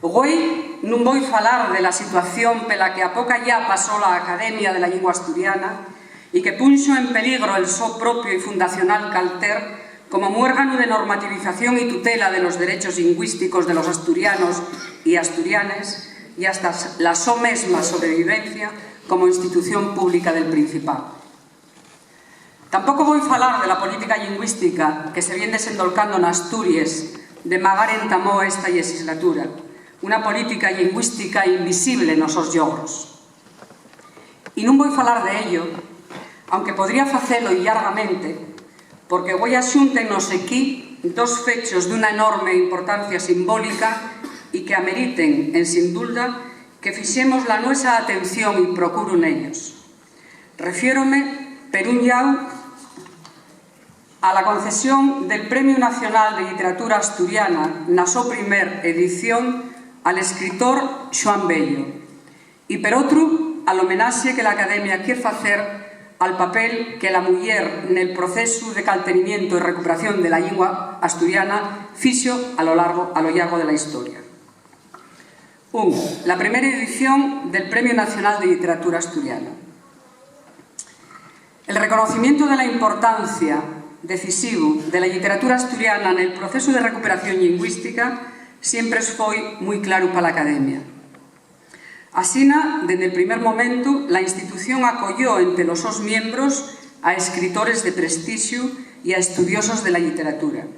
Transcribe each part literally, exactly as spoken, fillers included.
Güei nun voi falar de la situación pela que apoca yá pasó la Academia de la Llingua Asturiana y que punxo en peligro el so propio y fundacional calter como muérganu de normativización y tutela de los derechos llingüísticos de los asturianos y asturianes y hasta la so mesma sobrevivencia como institución pública del Principao. Tampoco voi falar de la política llingüística que se vien desendolcando n'Asturies de magar entamó esta llexislatura. Una política llingüística invisible nos sos llogros. Y nun voi falar de ello, aunque podría facelo y llargamente, porque güei axúntennos equí dos fechos d'una enorme importancia simbólica y que ameriten, en sin dulda, que fixemos la nuesa atención y procuru nellos. Refiérome, per un llau, a la concesión del Premiu Nacional de Lliteratura Asturiana na so primer edición al escritor Xuan Bello, y per otru, a l'homenaxe que l'Academia quier facer al papel que la muyer nel procesu de caltenimiento y recuperación de la llingua asturiana fixo a lo largo, a lo llargo de la historia. Un, la primera edición del Premio Nacional de Literatura Asturiana. El reconocimiento de la importancia decisivo de la literatura asturiana nel procesu de recuperación llingüística siempre foi mui claru pa l'Academia. Asina, dende el primer momentu, la institución acoyó ente los sos miembros a escritores de prestixu y a estudiosos de la literatura.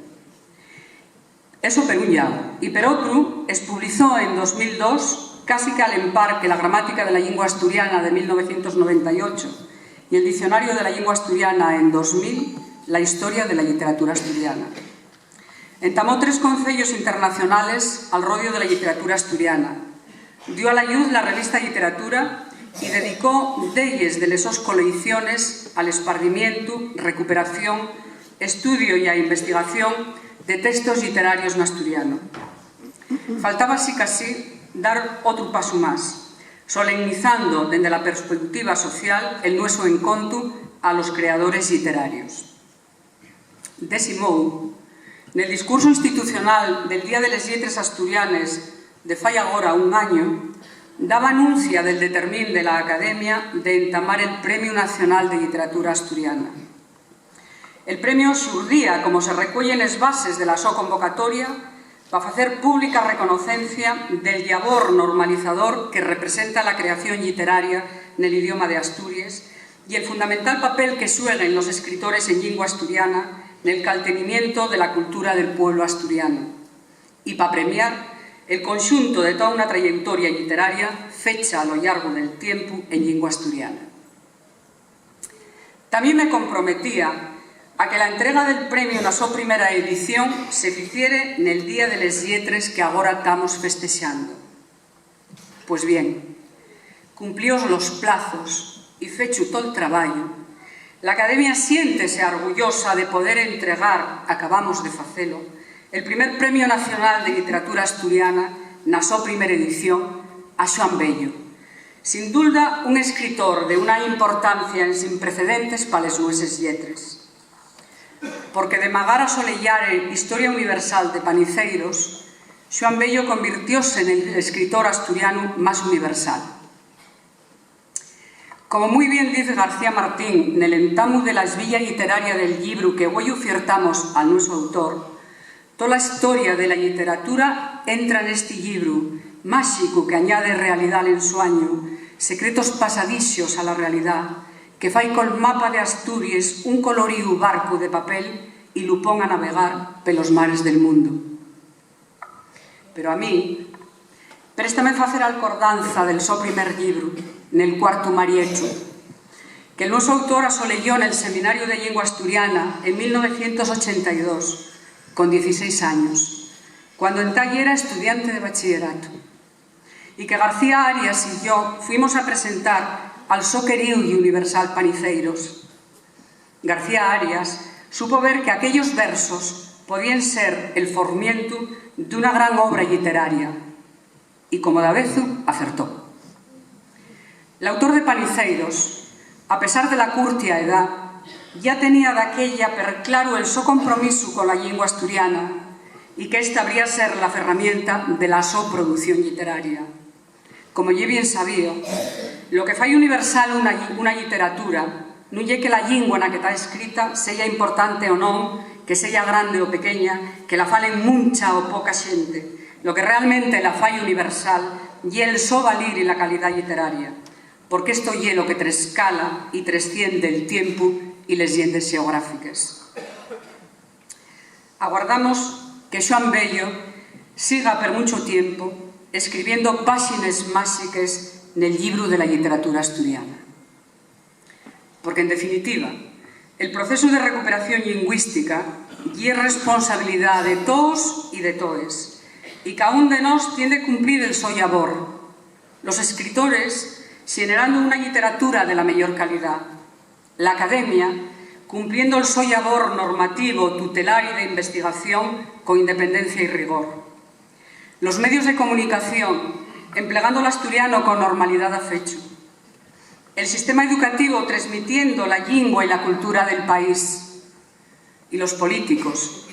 Eso per un llau. Y per otru, espublizó en dos mil dos, casi que al empar que la Gramática de la Llingua Asturiana de mil novecientos noventa y ocho y el Diccionario de la Llingua Asturiana en dos mil, la historia de la literatura asturiana. Entamó tres conceyos internacionales al rodio de la literatura asturiana. Dio a la lluz la revista Literatura y dedicó delles de les sos coleiciones al espardimientu, recuperación, estudio y a investigación de textos literarios n'asturianu. Faltaba, sicasí, dar otru pasu más, solemnizando dende la perspeutiva social el nuesu encontu a los creadores literarios. D'esi mou, nel discursu institucional del Día de les Lletres Asturianes de fai agora un añu, daba anuncia del determín de la Academia d'entamar el Premiu Nacional de Literatura Asturiana. El premiu xurdía, como se recueye nes bases de la so convocatoria, pa facer pública reconocencia del llabor normalizador que representa la creación lliteraria nel idioma de Asturies y el fundamental papel que xueguen los escritores en llingua asturiana nel caltenimiento de la cultura del pueblo asturiano, y pa premiar el conxunto de toa una trayeutoria lliteraria fecha a lo llargo del tiempu en llingua asturiana. Tamién me comprometía a que la entrega del premiu na so primera edición se ficiere nel Día de les Lletres que agora tamos festexando. Pues bien, cumplíos los plazos y fechu tol trabayu, l'Academia siéntese arguyosa de poder entregar, acabamos de facelo, el primer Premiu Nacional de Literatura Asturiana na so primer edición a Xuan Bello, sin dulda un escritor de una importancia ensin precedentes pa les nueses lletres. Porque de magar a soleyare historia universal de Paniceiros, Xuan Bello convirtióse nel escritor asturianu más universal. Como mui bien diz García Martín nel entamu de la esbilla literaria del llibru que güei ufiertamos al nuesu autor, tola historia de la lliteratura entra nesti llibru máxicu que añade realidá al ensuañu, secretos pasadixos a la realidá, que fai col mapa de Asturies un coloríu barcu de papel y lu pon a navegar pelos mares del mundu. Pero a mí, préstame facer alcordanza del so primer llibru, Nel cuartu mariechu, que el nuesu autor asoleyó nel Seminariu de Llingua Asturiana en mil novecientos ochenta y dos, con dieciséis años, cuando entá yera estudiante de bachilleratu, y que García Arias y yo fuimos a presentar al so queríu y universal Paniceiros. García Arias supo ver que aquellos versos podíen ser el formientu d'una gran obra lliteraria, y como davezu, acertó. L'autor de Paniceiros, a pesar de la curtia edá, yá tenía daquella perclaru el so compromisu cola llingua asturiana, y qu'esta habría ser la ferramienta de la so producción lliteraria. Como ye bien sabío, lo que fai universal una lli-, una lliteratura nun ye que la llingua na que ta escrita seya importante o non, que seya grande o pequeña, que la falen muncha o poca xente. Lo que realmente la fai universal ye el so valir y la calidá lliteraria, porque esto ye lo que trescala y tresciende el tiempu y les llendes xeográfiques. Aguardamos que Xuan Bello siga per muncho tiempu escribiendo páxines máxiques nel llibru de la lliteratura asturiana. Porque, en definitiva, el procesu de recuperación llingüística ye responsabilidá de toos y de toes, y ca un de nós tien de cumplir el so llabor. Los escritores, xenerando una lliteratura de la meyor calidá. L'Academia, cumpliendo'l so llabor normativo, tutelar y d'investigación con independencia y rigor. Los medios de comunicación, emplegando l'asturiano con normalidá dafechu. El sistema educativo, tresmitiendo la llingua y la cultura del país. Y los políticos,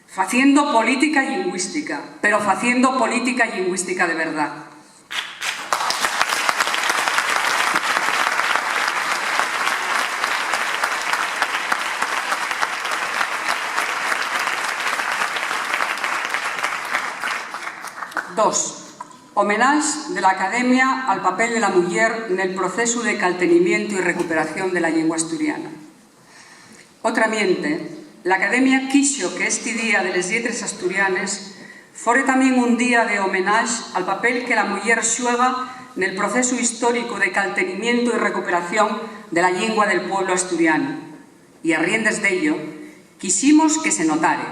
faciendo política llingüística, pero faciendo política llingüística de verdá. Dos, homenaxe de l'Academia al papel de la muyer nel procesu de caltenimientu y recuperación de la llingua asturiana. Otramiente, l'Academia quixo que esti Día de les Lletres Asturianes fore tamién un día de homenaxe al papel que la muyer xuega nel procesu históricu de caltenimientu y recuperación de la llingua del pueblu asturianu, y arriendes d'ello, quiximos que se notare.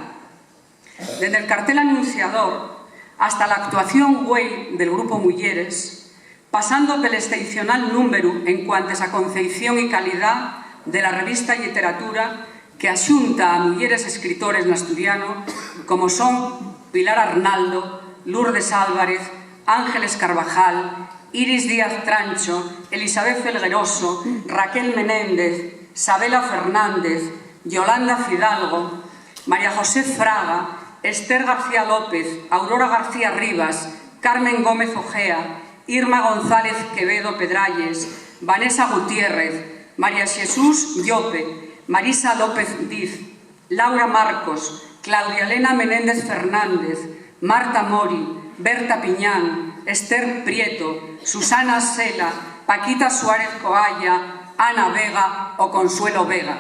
Dende'l cartel anunciador hasta l'actuación güei del grupu Muyeres, pasando pel esceicional númberu en cuantes a conceición y calidá de la revista Lliteratura, que axunta a muyeres escritores n'asturiano como son Pilar Arnaldo, Lourdes Álvarez, Ángeles Carvajal, Iris Díaz Trancho, Elisabet Felgueroso, Raquel Menéndez, Sabela Fernández, Yolanda Fidalgo, María José Fraga, Esther García López, Aurora García Rivas, Carmen Gómez Ojea, Irma González Quevedo Pedralles, Vanessa Gutiérrez, María Xesús Llope, Marisa López Diz, Laura Marcos, Claudia Elena Menéndez Fernández, Marta Mori, Berta Piñán, Esther Prieto, Susana Sela, Paquita Suárez Coalla, Ana Vega o Consuelo Vega.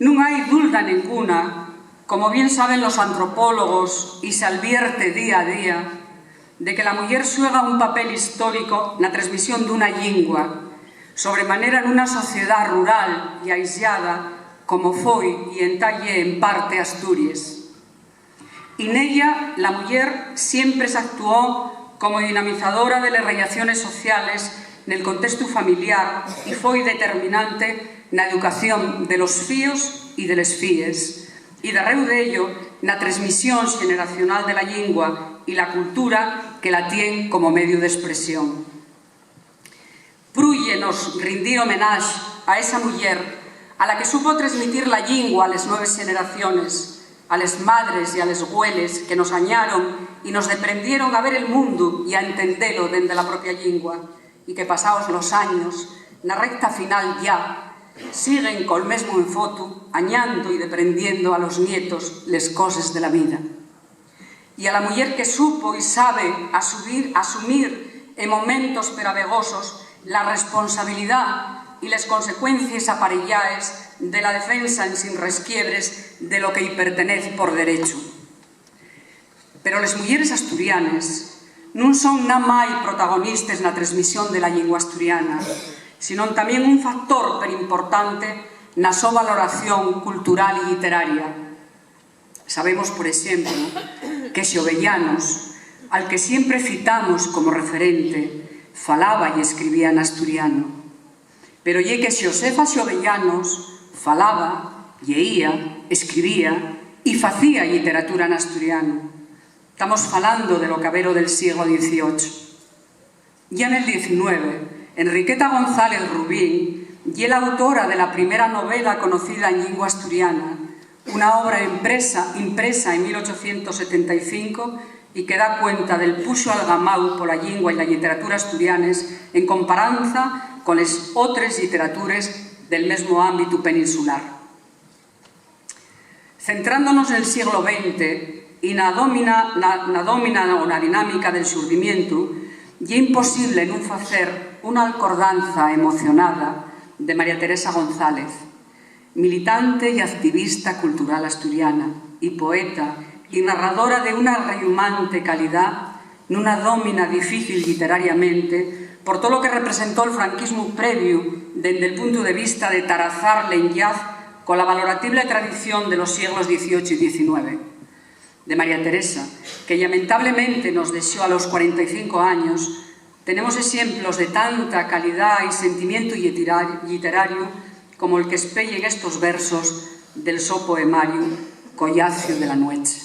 Nun hai dulda nenguna, como bien saben los antropólogos y s'alvierte día a día, de que la muyer xuega un papel histórico na tresmisión d'una llingua, sobremanera nuna sociedá rural y aislada como foi y entá ye en parte Asturies. Y nella, la muyer siempre s'actuó como dinamizadora de les rellaciones sociales nel contestu familiar y foi determinante na educación de los fíos y de les fíes, y darréu d'ello, na tresmisión xeneracional de la llingua y la cultura que la tien como mediu d'espresión. Prúyenos rindir homenaxe a esa muyer a la que supo tresmitir la llingua a les nueves xeneraciones, a les madres y a les güeles que nos añaron y nos deprendieron a ver el mundu y a entendelo dende la propia llingua, y que, pasaos los años, na recta final yá, siguen col mesmu enfotu, añando y deprendiendo a los nietos les coses de la vida. Y a la muyer que supo y sabe asumir, asumir en momentos peravegosos la responsabilidá y les consecuencies apareyaes de la defensa ensin resquiebres de lo que-y pertenez por derechu. Pero les muyeres asturianes nun son namái protagonistes na tresmisión de la llingua asturiana, sinón tamién un factor perimportante na so valoración cultural y lliteraria. Sabemos, por exemplu, que Xovellanos, al que siempre citamos como referente, falaba y escribía n'asturiano. Pero ye que Xosefa Xovellanos falaba, lleía, escribía y facía lliteratura n'asturiano. Tamos falando de lo cabero del sieglo dieciocho. Ya nel diecinueve, Enriqueta González Rubín ye l'autora de la primera novela conocida en llingua asturiana, Una obra empresa, impresa en mil ochocientos setenta y cinco y que da cuenta del puxu algamáu pola llingua y la lliteratura asturianes en comparanza con les otres lliteratures del mesmo ámbitu peninsular. Centrándonos nel sieglo venti y na dómina, na, na dómina o na dinámica del xurdimientu, ye imposible nun facer una alcordanza emocionada de María Teresa González, militante y activista cultural asturiana, y poeta y narradora de una arrellumante calidá nuna dómina difícil lliterariamente por tolo que representó'l franquismu previu dende'l puntu de vista de tarazar l'enllaz cola valoratible tradición de los sieglos dieciocho y diecinueve. De María Teresa, que lamentablemente nos dexó a los cuarenta y cinco años, tenemos exemplos de tanta calidá y sentimientu lliterar-, lliterariu como'l qu'espeyen estos versos del so poemariu Collaciu de la nueche.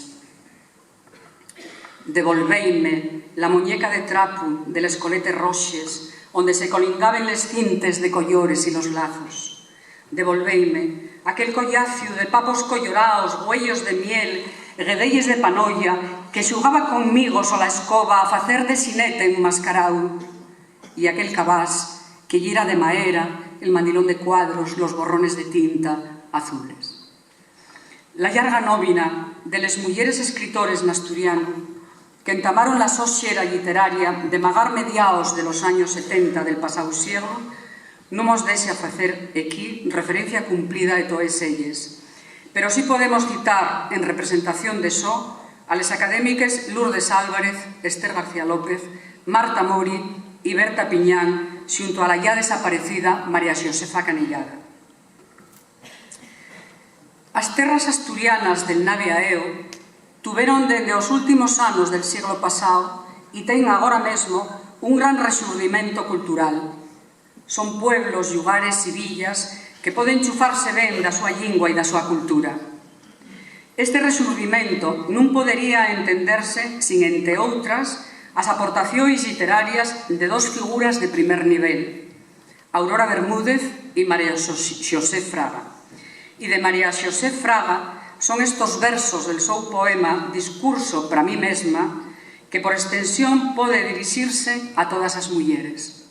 Devolveime la muñeca de trapu de les coletes roxes, onde se colingaben les cintes de collores y los lazos. Devolveime aquel collaciu de papos colloraos, güeyos de miel, guedeyes de panoya, que xugaba conmigo sola escoba a facer de xinete enmascaráu. Y aquel cabás que yera de maera, el mandilón de cuadros, los borrones de tinta azules. La llarga nómina de les muyeres escritores n'asturianu qu'entamaron la so xera lliteraria de magar mediaos de los años setenta del pasáu sieglu nun mos dexa facer equí referencia cumplida de toes elles, pero sí podemos citar en representación de so a les académiques Lourdes Álvarez, Esther García López, Marta Mori y Berta Piñán, xunto a la yá desaparecida María Xosefa Canellada. As terras asturianas del Nave a Eo tuveron dende os últimos anos del sieglo pasáu y ten agora mesmo un gran rexurdimento cultural. Son pueblos, llugares y villas que poden chufarse ben da súa llingua y da súa cultura. Este rexurdimento nun podería entenderse sin, ente outras, as aportaciones lliterarias de dos figuras de primer nivel, Aurora Bermúdez y María Xos-, Xosé Fraga. Y de María Xosé Fraga son estos versos del so poema Discurso pra mi mesma, que por extensión pode dirixirse a todas as muyeres.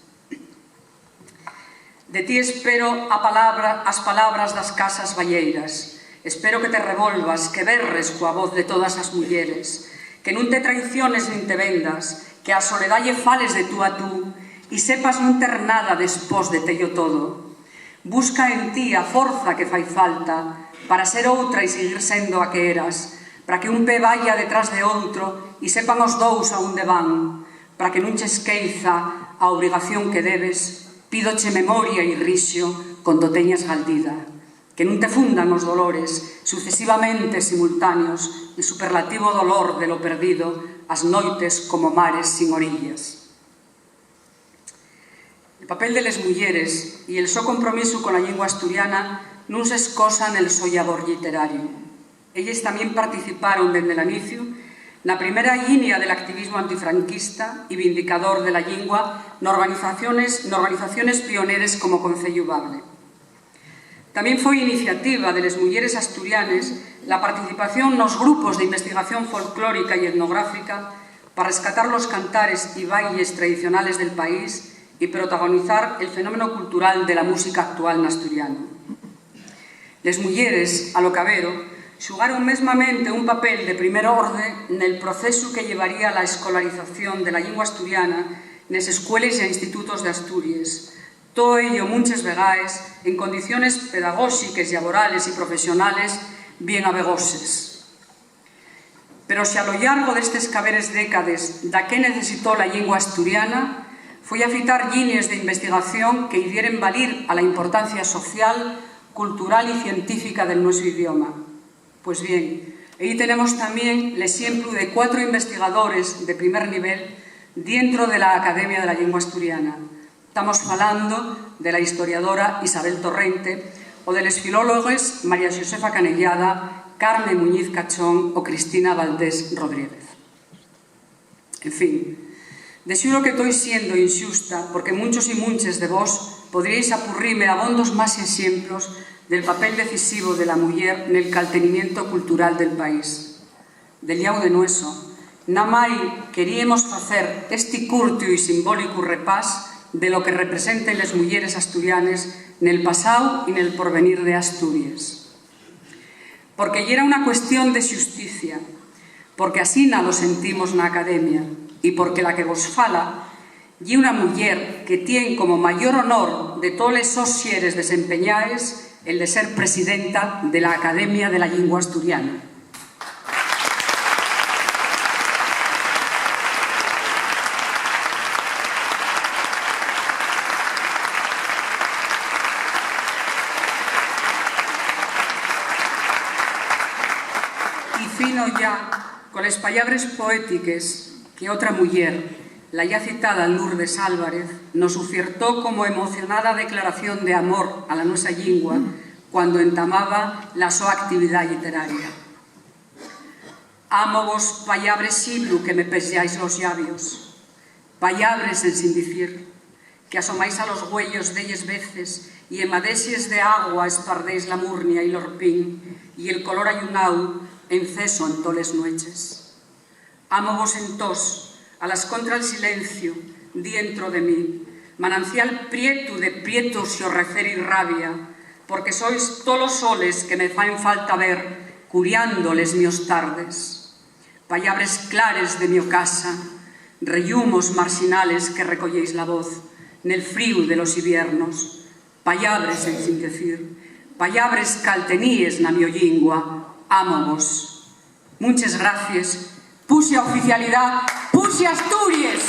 De ti espero a palabra, as palabras das casas bayeiras. Espero que te revolvas, que berres coa voz de todas as muyeres, que nun te traiciones nin te vendas, que a soledá lle fales de tú a tú y sepas nun ter nada despós de tello todo. Busca en ti a forza que fai falta para ser outra y siguir sendo a que eras, para que un pé vaya detrás de outro y sepan os dous a onde van, para que nun che esqueiza a obrigación que debes. Pídoche memoria y rixo cuando teñas galdida, que nun te fundan os dolores sucesivamente simultáneos, el superlativo dolor de lo perdido, as noites como mares sin orillas. El papel de les muyeres y el so compromisu con la llingua asturiana nun s'escosa nel so llabor lliterariu. Elles tamién participaron dende l'aniciu na primera llinia del activismu antifranquista y vindicador de la llingua n'organizaciones, n'organizaciones pioneres como Conceyu Bable. Tamién foi iniciativa de les muyeres asturianes la participación nos grupos d'investigación folclórica y etnográfica pa rescatar los cantares y bailes tradicionales del país y protagonizar el fenómeno cultural de la música actual n'asturianu. Les muyeres, a lo cabero, xugaron mesmamente un papel de primer orde nel procesu que llevaría la escolarización de la llingua asturiana nes escueles y institutos d'Asturies, too ello munches vegaes en condiciones pedagóxiques, llaborales y profesionales bien abegoses. Pero si a lo llargo d'estes caberes décades daqué necesitó la llingua asturiana, foi a fitar llinies d'investigación que hicieren valir a la importancia social, cultural y científica del nuesu idioma. Pues bien, ehí tenemos tamién l'esiemplu de cuatro investigadores de primer nivel dientro de la Academia de la Llingua Asturiana. Tamos falando de la historiadora Isabel Torrente o de les filólogues María Xosefa Canellada, Carmen Muñiz Cachón o Cristina Valdés Rodríguez. En fin, de xuru que toi siendo inxusta, porque munchos y munches de vos Podríais apurrime abondos más exemplos del papel decisivo de la muyer nel caltenimiento cultural del país. Del llau de nueso, namái queríemos facer esti curtiu y simbólicu repás de lo que representen les muyeres asturianes nel pasáu y nel porvenir de Asturies. Porque yera una cuestión de xusticia, porque asina lo sentimos na Academia, y porque la que vos fala ye una muyer que tien como mayor honor de toles sos xeres desempeñaes el de ser presidenta de la Academia de la Llingua Asturiana. Y fino ya coles pallabres poétiques que otra muyer, la ya citada Lourdes Álvarez, nos ufiertó como emocionada declaración de amor a la nuesa llingua cuando entamaba la so actividá lliteraria. Ámovos, pallabres xibru que me peslláis los llavios, pallabres ensin dicir, que asomáis a los güeyos delles veces y en madexes de agua espardéis la murnia y l'orpín y el color ayunáu enceso en toles nueches. Ámovos entós, a las contra'l silenciu, dientro de mi, manancial prietu de prietu xorrecer y rabia, porque sois tolos soles que me faen falta ver curiando les mios tardes. Pallabres clares de mio casa, rellumos marxinales que recoyéis la voz nel fríu de los iviernos, pallabres ensin decir, pallabres calteníes na mio llingua, ámovos. Munches gracies. Puxe a oficialidá, puxe Asturies.